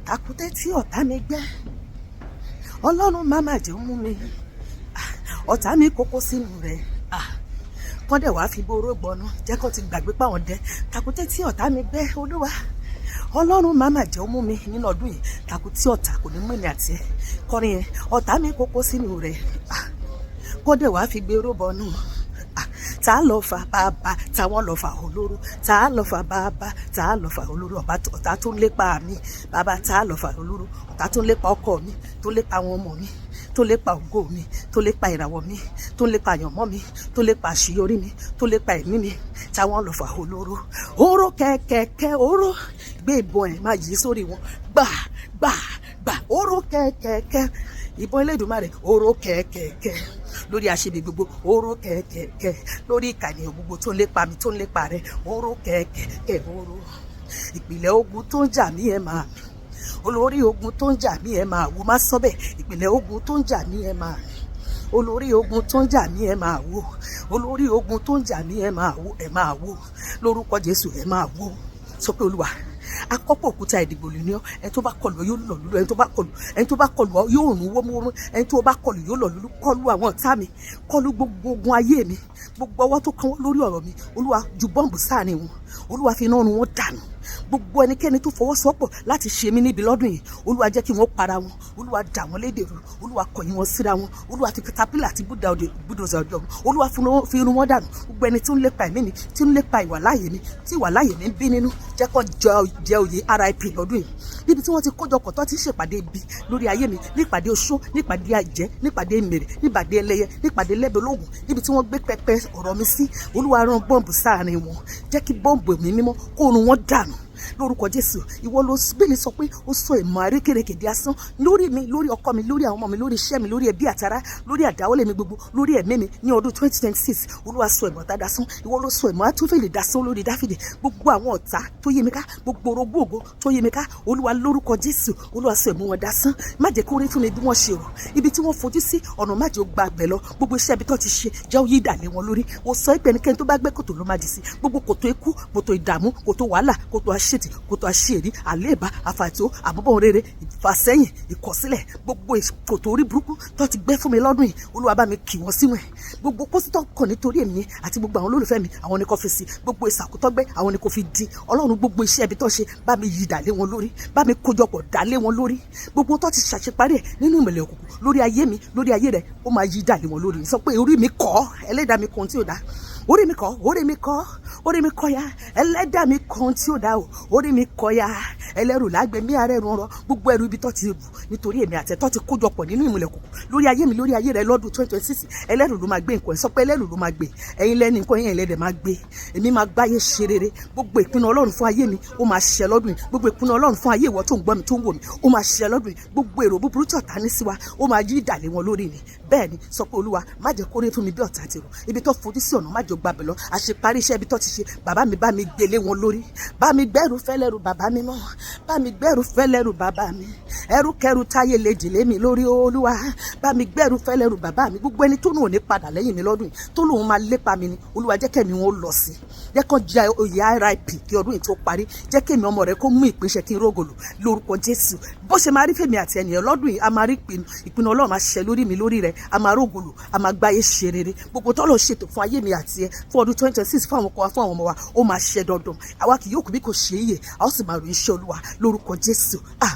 Tàkúté tí ọ̀tá mi gbẹ́, Ọlọ́run má má jẹ́ ó mú mi. Ọ̀tá mi kókó sínú rẹ̀. Kọ́ dẹ̀ wá fi boró gbọná, jẹ́ kó ti gbàgbé páwọn dẹ. Tàkúté tí ọ̀tá mi gbẹ́, Olúwa, Ọlọ́run má má jẹ́ ó mú mi nínú ọdún yìí. Tàkúté ọ̀tá kò ní mú èmi àti ẹ. Kọrin yẹn, ọ̀tá mi kókó sínú rẹ̀. Kọ́ dẹ̀ wá fi gbèrò bọnú. Tá lọ fà bàbá, táwọn lọ fà olóró. Tá lọ fà bàbá, tá lọ fà olóró. Ọba ọ̀tá tó ń lépa mi, bàbá, tá lọ fà olóró. Ọ̀tá tó ń lépa ọkọ mi, tó ń lépa àwọn ọmọ mi, tó ń lépa ògo mi, tó ń lépa ìràwọ̀ mi, tó ń lépa àyànmọ́ mi, tó ń lépa àṣeyọrí mi, tó ń lépa ẹ̀mí mi, táwọn lọ fà olóró. Oró kẹ̀kẹ́kẹ́, oró gbé ìbọn ẹ̀ máa yí sórí wọn, gbà gbà gbà. Oró kẹ̀kẹ́kẹ́, ìbọn Elédùmarè, oró kẹ̀kẹ́kẹ́ lórí àṣebi gbogbo, oró kẹ̀kẹ́kẹ́ lórí ìkànnì gbogbo tó ń lépa mi, tó ń lépa rẹ, oró kẹ̀kẹ́kẹ́, oró. Ìpìlẹ̀ ogun tó ń jà mí, ẹ̀ máa mi. Olórí ogun tó ń jà mí, ẹ̀ máa wò. Má sọ bẹ́ẹ̀. Ìpìlẹ̀ ogun tó ń jà mí, ẹ̀ máa mi. Olórí ogun tó ń jà mí, ẹ̀ máa wò. Olórí ogun tó ń jà mí, ẹ̀ máa wò, ẹ̀ máa wò lórúkọ Jésù, ẹ̀ máa wò. Sọ pé, Olúwa, akọ́pọ̀ òkúta ìdìbò lù ní ọ. Ẹni tó bá kọlù ọ yóò lọ lulú. Ẹni tó bá kọlù, ẹni tó bá kọlù ọ yóò rún wómúwómú. Ẹni tó bá kọlù yóò lọ lulú. Kọlù àwọn ọ̀tá mi, kọlù gbogbo ogun ayé mi, gbogbo ọwọ́ tó kàn wọ́n lórí ọ̀rọ̀ mi. Olúwa, ju bọ́ǹbù sáàrin wọn. Olúwa, fi iná run wọn dànù. Gbogbo ẹnikẹ́ni tó fọwọ́sowọ́pọ̀ láti ṣe mí níbi lọ́dún yìí, Olúwa, jẹ́ kí wọ́n para wọn. Olúwa, dà wọ́n lédè rú. Olúwa, kọ̀yìn wọn síra wọn. Olúwa, fi katapila àti bulldozer ọjọ́. Olúwa, fi irun wọn dànù. Gbogbo ẹni tí ń lépa ẹ̀mí mi, tí ń lépa ìwàláyé mi, tí ìwàláyé mi ń bí nínú, jẹ́ kó jẹ oyè RIP lọ́dún yìí. Níbi tí wọ́n ti kójọpọ̀ tó ti ń ṣèpàdé ibi lórí ayé mi, nípàdé oṣó, nípàdé àjẹ́, nípàdé mèrè, nípàdé ẹlẹ́yẹ, nípàdé lẹ́bẹ̀lógún, níbi tí wọ́n gbé pẹpẹ ọ̀rọ̀ mi sí, Olúwa, rán bọ́ǹbù sáàrin wọn. Jẹ́ kí bọ́ǹbù ẹ̀mí mímọ́ kó run wọn dànù lórúkọ Jésù. Ìwọ ló bílí sọ pé ó sọ ìmọ̀ àrékèrèkè di asán lórí mi, lórí ọkọ mi, lórí àwọn ọmọ mi, lórí iṣẹ́ mi, lórí ẹbí àtará, lórí àdáwọ́lé mi gbogbo, lórí ẹ̀mí mi ní ọdún 2026. Olúwa, sọ ìmọ̀ ọ̀tá dasán. Ìwọ ló sọ ìmọ̀ àtúnfèlè dasán lórí Dáfídì. Gbogbo àwọn ọ̀tá tó yí mi ká, gbogbo orogún ògo tó yí mi ká, Olúwa, lórúkọ Jésù, Olúwa, sọ ìmọ̀ wọn dasán. Má jẹ́ kó rí fún mi bí wọ́n ṣe rò. Ibi tí wọ́n fojú sí, ọ̀nà má jẹ́ ó gba àgbẹ̀ lọ. Gbogbo iṣẹ́ ibi tó ti ṣe, jẹ́ ó yí dà lé wọn lórí. Ó sọ pé ẹnikẹ́ni tó bá gbẹ́ kòtò ló má jì sí. Gbogbo kòtò ikú, kòtò ìdààmú, kòtò wàhálà, kòtò àṣetì, kòtò àṣeyèrí, àléèbá, àfàtó, àbúbọ̀ rere, ìfàsẹ́yìn, ìkọ̀sílẹ̀, gbogbo kòtò orí burúkú tó ti gbẹ́ fún mi lọ́dún yìí, Olúwa, bá mi kì wọ́n sínú ẹ̀. Gbogbo pósítọ̀ kàn nítorí èmi àti gbogbo àwọn olólùfẹ́ mi, àwọn ni kò fi sí. Gbogbo ìsàkótọ́gbẹ́, àwọn ni kò fi di. Ọlọ́run, gbogbo iṣẹ́ ibi tó ṣe, bá mi yí dà lé wọn lórí, bá mi kójọpọ̀ dà lé wọn lórí. Gbogbo tó ti ṣàṣeparí ẹ̀ nínú ìmọ̀lẹ̀ òkùnkùn lórí ayé mi, lórí ayé rẹ̀, ó máa yí dà lé wọn lórí. Sọ pé, orí mi kọ́, ẹlẹ́dàá mi kọ́ tí ò dá. Orí mi kọ́, orí mi kọ́, orí mi kọ́ ya, ẹlẹ́dàá mi kọ́ tí ò dá o. Orí mi kọ́ ya, ẹlẹ́rù lágbẹ̀mí ààrẹ rún rọ. Gbogbo ẹrù ibi tó ti rù nítorí èmi àti ẹ̀, tó ti kójọpọ̀ nínú ìmùlẹ̀ òkùnkùn lórí ayé mi, lórí ayé rẹ lọ́dún 2026, ẹlẹ́rù ló máa gbé nǹkan ẹ̀. Sọ pé ẹlẹ́rù ló máa gbé. Ẹ̀yin lẹ́ni nǹkan yẹn, ẹlẹ́dẹ̀ máa gbé. Èmi máa gbáyé ṣe rere. Gbogbo ìpinnu Ọlọ́run fún ayé mi, ó máa ṣẹ lọ́dún yìí. Gbogbo ìpinnu Ọlọ́run fún ayé ìwọ tó ń gbọ́ mi, tó ń wò mí, ó máa ṣẹ lọ́dún yìí. Gbogbo èrò búburú tí ọ̀tá ní sí wa, ó máa yí ìdàlé wọn lórí ni. Bẹ́ẹ̀ ni. Sọ pé, Olúwa, má jẹ́ kó rí fún mi bí ọ̀tá ti rò. Ibi tó fojú sí, ọ̀nà má jẹ́ gbàbẹ̀ lọ. Àṣeparí iṣẹ́ ibi tó ti ṣe, bàbá mi, bá mi gbélé wọn lórí. Bá mi gbẹ́rù fẹ́lẹ́rù, bàbá mi mọ́. Bá mi gbẹ́rù fẹ́lẹ́rù, bàbá mi. Ẹrù kẹrù táyé lè jìlé mi lórí, Olúwa, bá mi gbẹ́rù fẹ́lẹ́rù, bàbá mi. Gbogbo ẹni tó nù ní padà lẹ́yìn mi lọ́dún yìí, tó lóun máa lépa mi ni, Olúwa, jẹ́ kẹ́mi wọn lọ sí, jẹ́ kó jẹ oyè RIP kí ọdún yìí tó parí. Jẹ́ kẹ́mi ọmọ rẹ kó mú ìpínṣẹ́ kí n rógòlò lórúkọ Jésù. Bó ṣe máa rí fèmí àti ẹnìyàn lọ́dún yìí, a máa rí ìpinnu. Ìpinnu Ọlọ́run máa ṣẹ lórí mi, lórí rẹ. A máa rógòlò, a máa gbáyé ṣe rere. Gbogbo tọ́lọ̀ ṣètò fún ayé mi àti ẹ fún ọdún 2026, fún àwọn ọkọ wa, fún àwọn ọmọ wa, ó máa ṣẹ dandan. Àwa kì yóò kú bí kò ṣe é yè, a ó sì máa ròyìn iṣẹ́ Olúwa lórúkọ Jésù. Àmín.